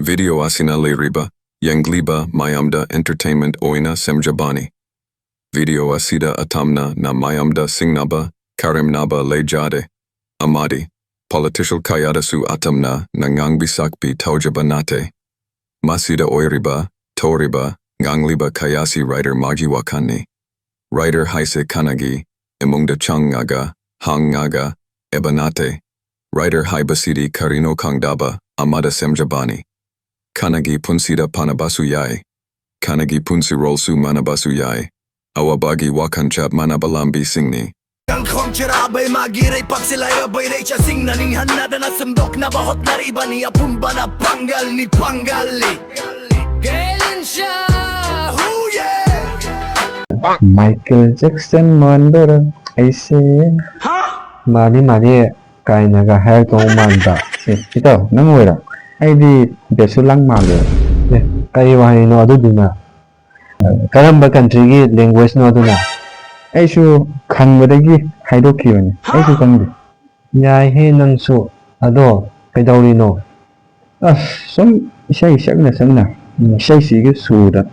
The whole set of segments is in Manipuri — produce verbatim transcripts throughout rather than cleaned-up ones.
Video ꯑꯁꯤꯅ ꯂꯩꯔꯤꯕ ꯌꯦꯡꯂꯤꯕ ꯃꯌꯥꯝꯗ entertainment ꯑꯣꯏꯅ ꯁꯦꯝꯖꯕꯅꯤ꯫ Video ꯑꯁꯤꯗ ꯑꯇꯝꯅ ꯅ ꯃꯌꯥꯝꯗ ꯁꯤꯡꯅꯕ, ꯀꯔꯦꯝꯅꯕ ꯂꯩꯖꯗꯦ꯫ ꯑꯃꯗꯤ political ꯀꯌꯥꯗꯁꯨ ꯑꯇꯝꯅ ꯅ ꯉꯥꯡꯕꯤ ꯁꯛꯄꯤ ꯇꯧꯖꯕ ꯅꯠꯇꯦ꯫ ꯃꯁꯤꯗ ꯑꯣꯏꯔꯤꯕ, ꯊꯣꯛꯔꯤꯕ, ꯉꯥꯡꯂꯤꯕ ꯀꯌꯥꯁꯤ writer ꯃꯥꯒꯤ ꯋꯥꯈꯜꯅꯤ꯫ Writer ꯍꯥꯏꯁꯦ ꯈꯥꯅꯒꯤ ꯏꯃꯨꯡꯗ ꯆꯪꯉꯒ, ꯍꯪꯉꯒ, ꯏꯕ ꯅꯠꯇꯦ꯫ Writer ꯍꯥꯏꯕꯁꯤꯗꯤ ꯀꯔꯤꯅꯣ ꯈꯪꯗꯕ ꯑꯃꯗ ꯁꯦꯝꯖꯕꯅꯤ꯫ ꯈꯥꯅꯒꯤ ꯄꯨꯟꯁꯤꯗ ꯐꯥꯅꯕꯁꯨ ꯌꯥꯏ꯫ ꯈꯥꯅꯒꯤ ꯄꯨꯟꯁꯤꯔꯣꯜꯁꯨ ꯃꯥꯟꯅꯕꯁꯨ ꯌꯥꯏ꯫ ꯑꯋꯥꯕꯒꯤ ꯋꯥꯈꯜ ꯆꯞ ꯃꯥꯟꯅꯕ ꯂꯝꯕꯤꯁꯤꯡꯅꯤ꯫ ꯀꯪꯈꯣꯡ ꯆꯔꯥꯕꯩ ꯃꯥꯒꯤ ꯂꯩꯄꯥꯛꯁꯤ ꯂꯥꯏꯔꯕꯩ ꯂꯩꯆꯠꯁꯤꯡꯅ ꯅꯤꯡꯍꯟꯅꯗꯅ ꯁꯦꯝꯗꯣꯛꯅꯕ ꯍꯣꯠꯅꯔꯤꯕꯅꯤ꯫ ꯑꯄꯨꯝꯕꯅ ꯄꯥꯡꯒꯜꯅꯤ, ꯄꯥꯡꯒꯜꯅꯤ꯫ ꯒꯦꯂꯤꯟꯁꯥ, ꯍꯨꯌꯦ! ꯃꯥꯏꯀꯦꯜ ꯖꯦꯛꯁꯟ ꯃꯥꯟꯕꯔ ꯑꯩꯁꯦ? ꯃꯥꯅꯤ ꯃꯥꯅꯤ ꯀꯥꯏꯅꯒ ꯍꯥꯏꯔꯛꯇꯧ ꯃꯥꯟꯕ꯫ ꯑꯦ, ꯏꯇꯥꯎ, ꯅꯪ ꯑꯣꯏꯔꯣ? ꯑꯩꯗꯤ ꯕꯦꯁꯨꯂꯥꯡ ꯃꯥꯜꯂꯦ꯫ ꯑꯦ, ꯀꯔꯤ ꯋꯥꯍꯩꯅꯣ ꯑꯗꯨꯗꯨꯅ? ꯀꯔꯝꯕ ꯀꯟꯇ꯭ꯔꯤꯒꯤ ꯂꯦꯡꯒ꯭ꯋꯦꯖꯅꯣ ꯑꯗꯨꯅ? ꯑꯩꯁꯨ ꯈꯪꯕꯗꯒꯤ ꯍꯥꯏꯗꯣꯛꯈꯤꯕꯅꯤ꯫ ꯑꯩꯁꯨ ꯈꯪꯗꯦ꯫ ꯌꯥꯏꯍꯦ ꯅꯪꯁꯨ꯫ ꯑꯗꯣ ꯀꯩꯗꯧꯔꯤꯅꯣ? ꯑꯁ, ꯁꯨꯝ ꯏꯁꯩ ꯁꯛꯅ ꯁꯛꯅ ꯏꯁꯩꯁꯤꯒꯤ ꯁꯨꯔꯗ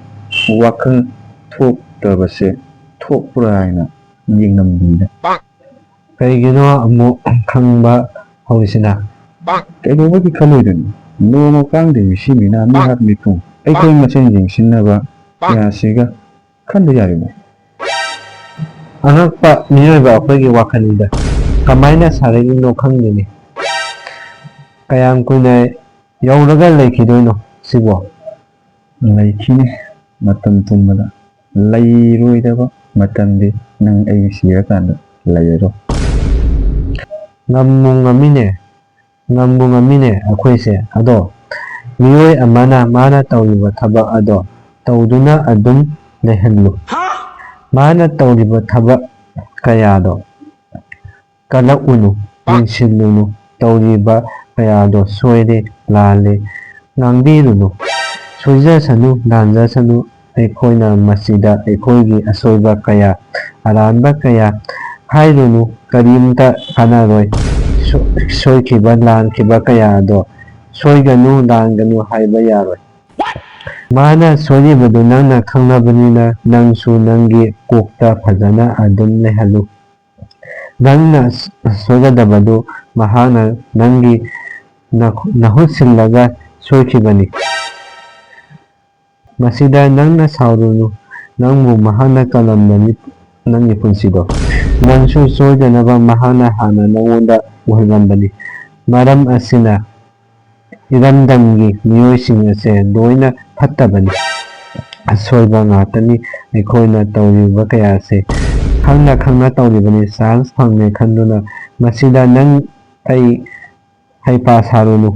ꯋꯥꯈꯜ ꯊꯣꯛꯇꯕꯁꯦ ꯊꯣꯛꯄ꯭ꯔꯥ ꯍꯥꯏꯅ ꯌꯦꯡꯂꯝꯕꯅꯤꯗ꯫ ꯀꯩꯒꯤꯅꯣ ꯑꯃꯨꯛ ꯈꯪꯕ ꯍꯧꯔꯤꯁꯤꯅ? ꯀꯩꯗꯧꯕꯒꯤ ꯈꯜꯂꯣꯏꯗꯣꯏꯅꯣ? ꯅꯣꯡꯃ ꯀꯥꯡꯗ ꯃꯤꯁꯤ ꯃꯤꯅꯥ ꯃꯤꯍꯥꯠ ꯃꯤꯄꯨꯡ ꯑꯩꯈꯣꯏ ꯃꯁꯦꯟ ꯌꯦꯡꯁꯤꯟꯅꯕ ꯀꯌꯥꯁꯤꯒ ꯈꯟꯕ ꯌꯥꯔꯤꯕ? ꯑꯉꯛꯄ ꯃꯤꯑꯣꯏꯕ ꯑꯩꯈꯣꯏꯒꯤ ꯋꯥꯈꯜꯅꯤꯗ꯫ ꯀꯃꯥꯏꯅ ꯁꯥꯔꯛꯏꯅꯣ ꯈꯪꯗꯦꯅꯦ꯫ ꯀꯌꯥꯝ ꯀꯨꯏꯅ ꯌꯧꯔꯒ ꯂꯩꯈꯤꯗꯣꯏꯅꯣ ꯁꯤꯕꯣ? ꯂꯩꯈꯤꯅꯤ, ꯃꯇꯝ ꯄꯨꯝꯕꯗ꯫ ꯂꯩꯔꯣꯏꯗꯕ ꯃꯇꯝꯗꯤ ꯅꯪ ꯑꯩ ꯁꯤꯔꯀꯥꯟꯗ ꯂꯩꯔꯔꯣꯏ꯫ ꯉꯝꯃꯨ ꯉꯝꯃꯤꯅꯦ, ꯉꯝꯕꯨ ꯉꯝꯃꯤꯅꯦ ꯑꯩꯈꯣꯏꯁꯦ꯫ ꯑꯗꯣ ꯃꯤꯑꯣꯏ ꯑꯃꯅ ꯃꯥꯅ ꯇꯧꯔꯤꯕ ꯊꯕꯛ ꯑꯗꯣ ꯇꯧꯗꯨꯅ ꯑꯗꯨꯝ ꯂꯩꯍꯜꯂꯨ꯫ ꯃꯥꯅ ꯇꯧꯔꯤꯕ ꯊꯕꯛ ꯀꯌꯥꯗꯣ ꯀꯜꯂꯛꯎꯅꯨ, ꯌꯦꯡꯁꯤꯜꯂꯨꯅꯨ, ꯇꯧꯔꯤꯕ ꯀꯌꯥꯗꯣ ꯁꯣꯏꯔꯦ, ꯂꯥꯜꯂꯦ, ꯉꯥꯡꯕꯤꯔꯨꯅꯨ꯫ ꯁꯣꯏꯖꯁꯅꯨ, ꯂꯥꯟꯖꯁꯅꯨ, ꯑꯩꯈꯣꯏꯅ ꯃꯁꯤꯗ ꯑꯩꯈꯣꯏꯒꯤ ꯑꯁꯣꯏꯕ ꯀꯌꯥ, ꯑꯔꯥꯟꯕ ꯀꯌꯥ ꯍꯥꯏꯔꯨꯅꯨ, ꯀꯔꯤꯝꯇ ꯀꯥꯟꯅꯔꯣꯏ꯫ ꯁꯣ-, ꯁꯣꯏꯈꯤꯕ, ꯂꯥꯟꯈꯤꯕ ꯀꯌꯥ ꯑꯗꯣ ꯁꯣꯏꯒꯅꯨ, ꯂꯥꯟꯒꯅꯨ ꯍꯥꯏꯕ ꯌꯥꯔꯣꯏ꯫ ꯃꯥꯅ ꯁꯣꯏꯔꯤꯕꯗꯨ ꯅꯪꯅ ꯈꯪꯂꯕꯅꯤꯅ, ꯅꯪꯁꯨ ꯅꯪꯒꯤ ꯀꯣꯛꯇ ꯐꯖꯅ ꯑꯗꯨꯝ ꯂꯩꯍꯜꯂꯨ꯫ ꯅꯪꯅ ꯁꯣꯏꯒꯗꯕꯗꯨ ꯃꯍꯥꯛꯅ ꯅꯪꯒꯤ ꯅꯈꯨ-, ꯅꯍꯨꯠ ꯁꯤꯜꯂꯒ ꯁꯣꯏꯈꯤꯕꯅꯤ꯫ ꯃꯁꯤꯗ ꯅꯪꯅ ꯁꯥꯎꯔꯨꯅꯨ, ꯅꯪꯕꯨ ꯃꯍꯥꯛꯅ ꯀꯜꯂꯝꯕꯅꯤ, ꯅꯪꯒꯤ ꯄꯨꯟꯁꯤꯗꯣ꯫ ꯅꯪꯁꯨ ꯁꯣꯏꯗꯅꯕ ꯃꯍꯥꯛꯅ ꯍꯥꯟꯅ ꯅꯉꯣꯟꯗ ꯎꯍꯜꯂꯝꯕꯅꯤ꯫ ꯃꯔꯝ ꯑꯁꯤꯅ, ꯏꯔꯝꯗꯝꯒꯤ ꯃꯤꯑꯣꯏꯁꯤꯡ ꯑꯁꯦ ꯂꯣꯏꯅ ꯐꯠꯇꯕꯅꯤ꯫ ꯑꯁꯣꯏꯕ ꯉꯥꯛꯇꯅꯤ ꯑꯩꯈꯣꯏꯅ ꯇꯧꯔꯤꯕ ꯀꯌꯥꯁꯦ꯫ ꯈꯪꯅ ꯈꯪꯅ ꯇꯧꯔꯤꯕꯅꯤ, chance ꯐꯪꯉꯦ ꯈꯟꯗꯨꯅ꯫ ꯃꯁꯤꯗ ꯅꯪ ꯑꯩ ꯍꯩꯄꯥ ꯁꯥꯔꯨꯅꯨ,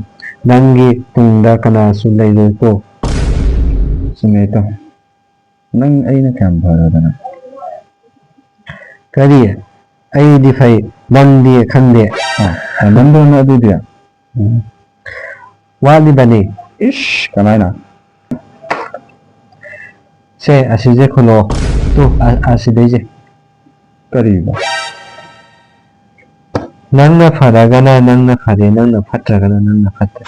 ꯅꯪꯒꯤ ꯇꯨꯡꯗ ꯀꯅꯥꯁꯨ ꯂꯩꯔꯣꯏꯀꯣ꯫ ꯆꯨꯝꯃꯦ ꯏꯇꯥꯎ꯫ ꯅꯪ ꯑꯩꯅ ꯀꯌꯥꯝ ꯐꯔꯗꯅ? ꯀꯔꯤ? ꯑꯩꯗꯤ ꯐꯩ, ꯅꯪꯗꯤ ꯈꯪꯗꯦ꯫ ꯑ, ꯍꯦꯟꯃꯟꯗ꯭ꯔꯣ ꯅꯪ ꯑꯗꯨꯗꯤ? ꯎꯝ꯫ ꯋꯥꯠꯂꯤꯕꯅꯤ꯫ ꯏꯁ, ꯀꯃꯥꯏꯅ? ꯁꯦ, ꯑꯁꯤꯁꯦ ꯈꯨꯜꯂꯣ꯫ ꯇꯨ, ꯑ-, ꯑꯁꯤꯗꯩꯁꯦ꯫ ꯀꯔꯤꯕ? ꯅꯪꯅ ꯐꯔꯒꯅ ꯅꯪꯅ ꯐꯔꯦ, ꯅꯪꯅ ꯐꯠꯇ꯭ꯔꯒꯅ ꯅꯪꯅ ꯐꯠꯇ꯭ꯔꯦ꯫